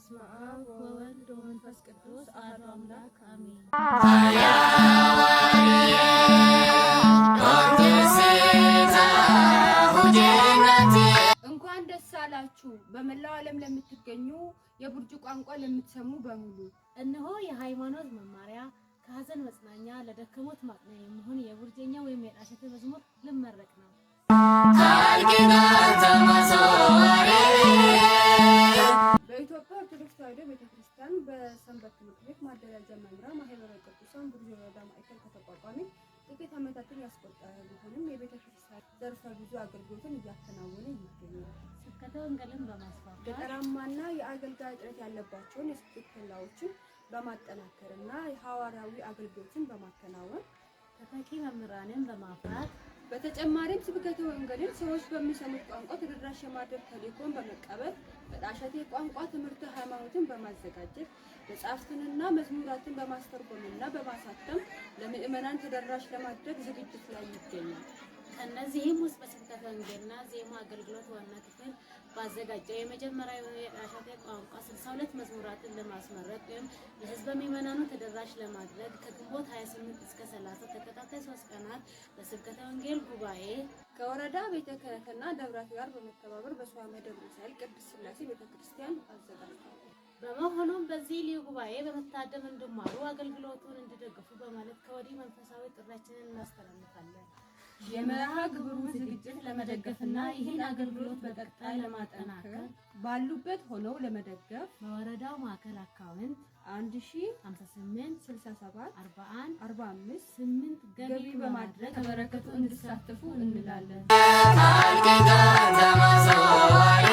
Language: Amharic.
በስመ አብ ወወልድ ወመንፈስ ቅዱስ አሐዱ አምላክ አሜን። እንኳን ደስ አላችሁ በመላው ዓለም ለምትገኙ የቡርጅ ቋንቋ ለምትሰሙ በሙሉ። እነሆ የሃይማኖት መማሪያ፣ ከሀዘን መጽናኛ፣ ለደከሞት ማጽኛ የሚሆን የቡርጀኛ ወይም የጣሸቴ መዝሙር ልመረቅ ነው። በኢትዮጵያ ኦርቶዶክስ ተዋሕዶ ቤተክርስቲያን በሰንበት ትምህርት ቤት ማደራጃ መምሪያ ማህበረ ቅዱሳን ቡርጅ ወረዳ ማዕከል ከተቋቋመ ጥቂት ዓመታትን ያስቆጠረ ቢሆንም የቤተክርስቲያን ዘርፈ ብዙ አገልግሎትን እያከናወነ ይገኛል። ስብከተ ወንጌልን በማስፋፋት፣ ገጠራማና የአገልጋይ እጥረት ያለባቸውን የስብከት ኬላዎችን በማጠናከር እና የሐዋርያዊ አገልግሎትን በማከናወን፣ ተተኪ መምህራንን በማፍራት፣ በተጨማሪም ስብከተ ወንጌልን ሰዎች በሚሰሙት ቋንቋ ተደራሽ የማድረግ ተልዕኮን በመቀበል በጣሸቴ ቋንቋ ትምህርተ ሃይማኖትን በማዘጋጀት፣ መጻሕፍትንና መዝሙራትን በማስተርጎምና በማሳተም ለምዕመናን ተደራሽ ለማድረግ ዝግጅት ላይ ይገኛል። ከእነዚህም ውስጥ በስብከተ ወንጌልና ዜማ አገልግሎት ዋና ክፍል ባዘጋጀው የመጀመሪያ የሆነ የጣሸቴ ቋንቋ 62 መዝሙራትን ለማስመረቅ ወይም ለሕዝበ ምዕመናኑ ተደራሽ ለማድረግ ከግንቦት 28 እስከ 30 ተከታታይ 3 ቀናት በስብከተ ወንጌል ጉባኤ ከወረዳ ቤተ ክህነትና ደብራት ጋር በመተባበር በሰዋመ ደብረ ሳህል ቅድስት ሥላሴ ቤተክርስቲያን አዘጋጅቷል። በመሆኑም በዚህ ልዩ ጉባኤ በመታደም እንዲማሩ፣ አገልግሎቱን እንዲደግፉ በማለት ከወዲህ መንፈሳዊ ጥሪያችንን እናስተላልፋለን። የመርሃ ግብሩን ዝግጅት ለመደገፍና ይህን አገልግሎት በቀጣይ ለማጠናከር ባሉበት ሆነው ለመደገፍ በወረዳው ማዕከል አካውንት 1058 58 67 41 45 8 ገቢ ገቢ በማድረግ በማድረግ ከበረከቱ እንዲሳተፉ እንላለን። ቃል ኪዳን ተመሰዋሪ።